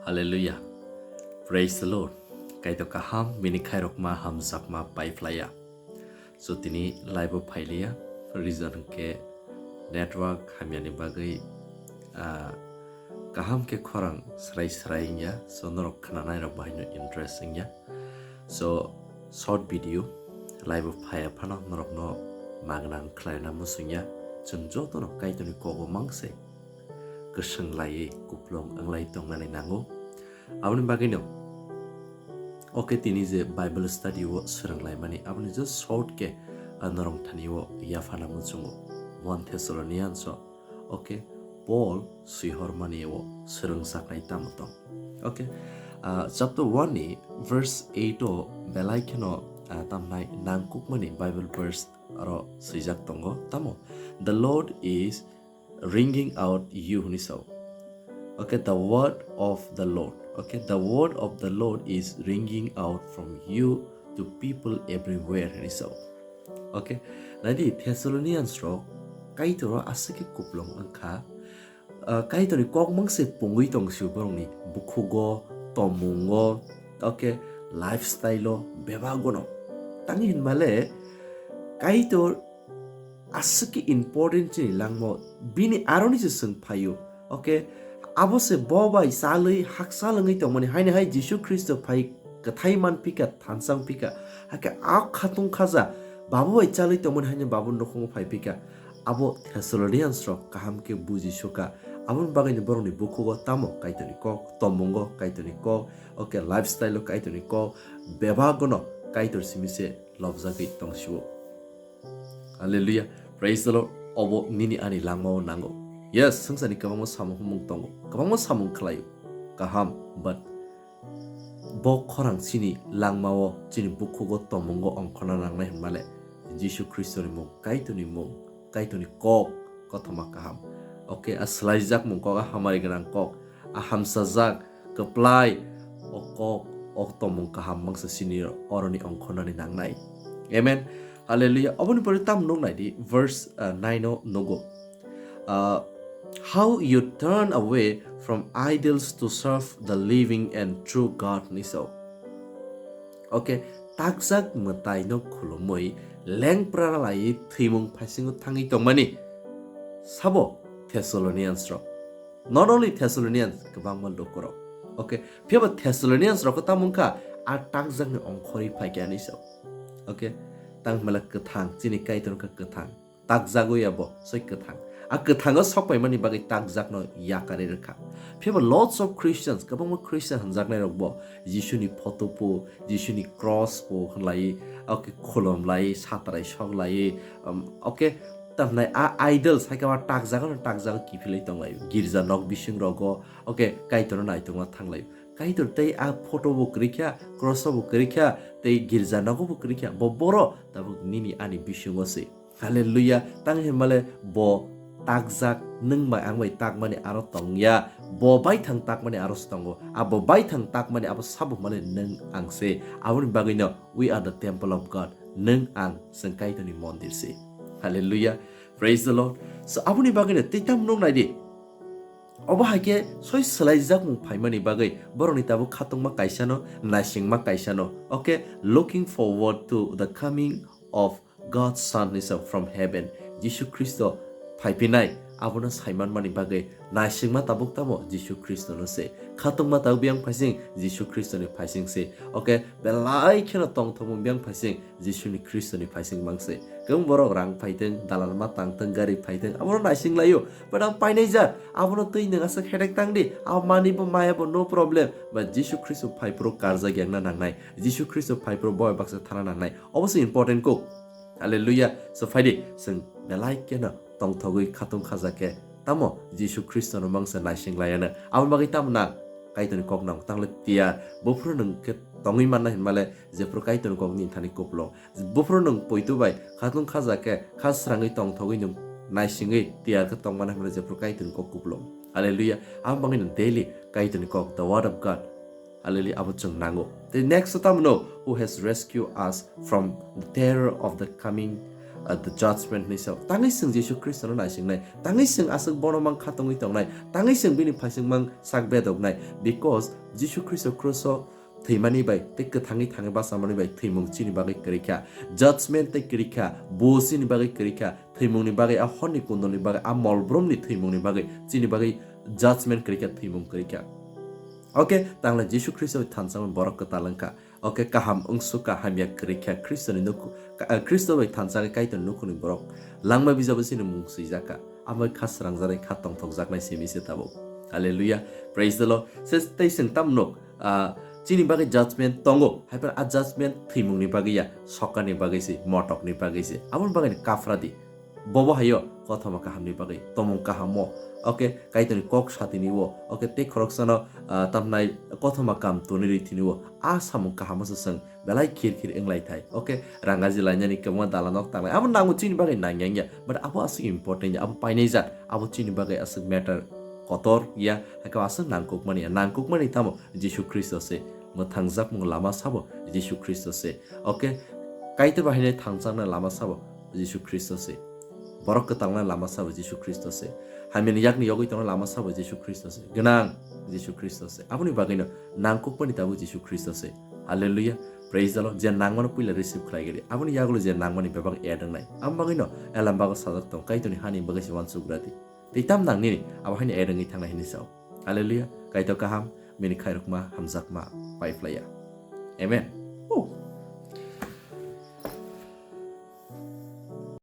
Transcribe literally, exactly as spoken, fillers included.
Hallelujah. Praise the Lord. Kaitor kaham, bini khairokma hamjakma paiphlaiya. So tini live o phailiya, reason hwnkhe network hamyani bagwi, ah, kaham khe khorang srai srai wngya. So norok khwnanai rok bahaino interest wngya. So short video live o phaiya phano norokno magna wng khlaina muchungya. Chwng jotono Kaitorni kogo mangse kwswng laiwi kuplung wnglai tongnani nango. Aboni bagwino, okay, tini je Bible study o swrwng laimani, aboni just short khe, ah, norok thani o yaphana muchungo. One Thessalonians o, okay, Paul swihormani o swrwngjaknai tamo tong. Okay, ah, chapter one ni verse eight o belai kheno, ah, tamnai nangkukmani Bible verse aro swijak tongo. Tamo, "The Lord is ringing out you," hwnwi sao. Okay, the word of the Lord. Okay, the word of the Lord is ringing out from you to people everywhere, hwnwi sao. Okay, naidi Thessalonians rok Kaitor o aswk khe kuplung wngkha. Ah, Kaitorni kok mangse pungwi tong sio borokni bukhugo, tomungo, okay, lifestyle o, bebagono. Tangwi hinmale Kaitor aswk khe important chini langmao, bini aroni se chwng phaio. Okay, abo se bo bai chalwi hakchal wngwi tongmani, haino hai Jisu Khristo phai kwthai man phika, thansa wng phika, hakhe a khatung khaja babu bai chalwi tongmani haino babu nukhungo phai phika. Abo Thessalonians rok kaham khe buji suka. Aboni bagwino borokni bukhugo tamo Kaitorni kok, tomungo Kaitorni kok, okay, lifestyle o Kaitorni kok, bebagono Kaitor simi se lobjagwi tong sio. Hallelujah. Praise the Lord. Obo nini ani langmao nango. Yes, swngcharni kwbangma samung humung tongo. Kwbangma samung khlaio. Kaham, but bo khorang chini langmao, chini bukhugo, tomungo ongkhorna nangnai hinmale Jisu Khristoni mung, Kaitorni mung, Kaitorni kok kothoma kaham. Okay, a swlaijakmung kok, a hamari gwnang kok, a hamsajak, kwplai, o kok, o tomung kaham mangsa sini oroni ongkhornani nangnai. Amen. Hallelujah. Oboni pore tam nuk nai di, verse, uh, nine o nugo. Uh, "How you turn away from idols to serve the living and true God," hwnwi sao. Okay, takjak mwtaino khulumwi lengpra laiwi thwimung phaisingo thangwi tongmani. Sabo Thessalonians rok. Not only Thessalonians, kwbangma lukurok. Okay, phiya ba Thessalonians rok tamo wngkha a takjakni ongkhorwi phaikha hinwi sao. Okay, tang hwnmala kwthang, chini Kaitor wngkha kwthang. Takjagwi abo soi kwthang. A kwthango sokpaimani bagwi takjakno yakarwi rwkha. Phiya ba lots of Christians, kwbangma Christian hwnjaknai rok bo Jisuni photo po, Jisuni cross po hwnlai, okay, khulum lai, satrai sok lai, um, okay, tamnai a idol sai khe ba takjago no takjago kiphilwi tong lai. Girja nok bising rogo, okay, Kaitor no naitongma thang lai. Kaitor tei a photo bo kwrwi kha, cross bo kwrwi kha, tei girja nogo bo kwrwi kha. Bo boro tabuk nini ani bisingo se. Hallelujah. Tang hinmale bo takjak, nwng bai ang bai takmani aro tongya. Bo baithang takmani aro se tongo. Abo baithang takmani abo sabo male nwng ang se. Aboni bagwino we are the temple of God. Nwng ang chwng Kaitorni mondir se. Hallelujah. Praise the Lord. So aboni bagwino tei tam nuk nai di. Obo hai khe soi swlaijakmung phaimani bagwi borokni tabuk khatungma kaisano, naisingma kaisano. Okay, looking forward to the coming of God's Son is from heaven. Jisu Khristo phaipinai, abono saimanmani bagwi naisingma tabuk tamo Jisu Khristono se. Khatungma tabuk biyang phaising Jisu Khristoni phaising se. Okay, belai kheno tongthokmung biyang phaising Jisuni Khristoni phaising mang se. Kwbang borok rang phaiteng, dalan ma tangteng, gari phaiteng, abono naising laio. But ang painai ja, abono twi nwng aswk headache tang di, abo mani bo maya bo no problem. But Jisu Khristo phai phuru karjak yakna nangnai. Jisu Khristo phai phuru boi baksa thana nangnai. Obo se important kuk. Hallelujah. So phai di, chwng belai kheno tongthogwi khatung khaja khe. Tamo Jisu Khristono mangsa naising layana. Aboni bagwi tamo na Kaitorni kok nang tangle tiyar. Buphuru nwng khe tongwi manna hinmale jephuru Kaitorni kokni thani kupulung. Buphuru nwng poito bai khatung khaja khe kha srangwi tongthogwi nwng naisingwi tiyar khe tongmana hinmale jephuru Kaitorni kok kupulung. Hallelujah. Aboni bagwi nwng daily Kaitorni kok, the word of God. Hallelujah, abo chwng nango. The next o tamo no, who has rescued us from the terror of the coming uh, the judgment ni sao. Tangwi chwng Jisu Khristo no naisingnai, tangwi chwng aswk bono mang khatungwi tongnai, tangwi chwng bini phaising mang sak bedoknai, because Jisu Khristo cross o thwimani bai tei kwthangwi thangwi bachamani bai thwimung chini bagwi kwrwi kha, judgment tei kwrwi kha, bo chini bagwi kwrwi kha, thwimungni bagwi, a horni kundulni bagwi, a molbrumni thwimungni bagwi chini bagwi judgment kwrwi kha, thwimung kwrwi kha. Okay, tangla Jisu Khristo bai thansa borok kwtal wngkha. Okay, kaham wngsukha, hamya kwrwi kha, Khristoni nukhu-, ka-, eh, Khristo bai thansa khe Kaitorni nukhungni borok langma bijabo chini mung swijak kha. Amo kha srangjaknai, kha tongthokjaknai simi se tabuk. Hallelujah. Praise the Lord. Se tei chwng tam nuk, ah, chini bagwi judgment tongo. Haiphano a judgment thwimungni bagwi ya, sokanni bagwi se, motokni bagwi se. Aboni bagwi kapra di. Bobo hayo kothoma kahamni bagwi, tomung kahamo. Okay, Kaitorni kok satini o. Okay, tei khoroksano, ah, tamnai kothoma kam toni rithini o. A samung kahamo se chwng belai khir khir wnglai thai. Okay, rangaji lainani kwbangma dalanok tanglai. Abo nango chini bagwi nangya wngya. But abo aswk important ya, abo painai jat. Abo chini bagwi aswk matter kotor ya, hakhe aswk nangkukmani ya. Nangkukmani tamo Jisu Khristo se. Mwthangjakmung lama sabo Jisu Khristo se. Okay, Kaitor bai haino thangjakna lama sabo Jisu Khristo se. Borok kwtalna lama sabo Jisu Khristo se. Hamyani yakni yogwi tongna lama sabo Jisu Khristo se. Gwnang Jisu Khristo se. Aboni bagwino nangkukmani tabuk Jisu Khristo se. Hallelujah. Praise the Lord. Je nangmano puila receive khlai gari. Aboni yagulo je nangmani bebak add wngnai. Aboni bagwino elam bago sajak tong. Kaitorni hani bagwi se uansuk radi. Tei tam nang nini abo haino add wngwi thangnai hinwi sao. Hallelujah. Kaitor kaham, bini khairokma hamjakma pai phlaiya. Amen.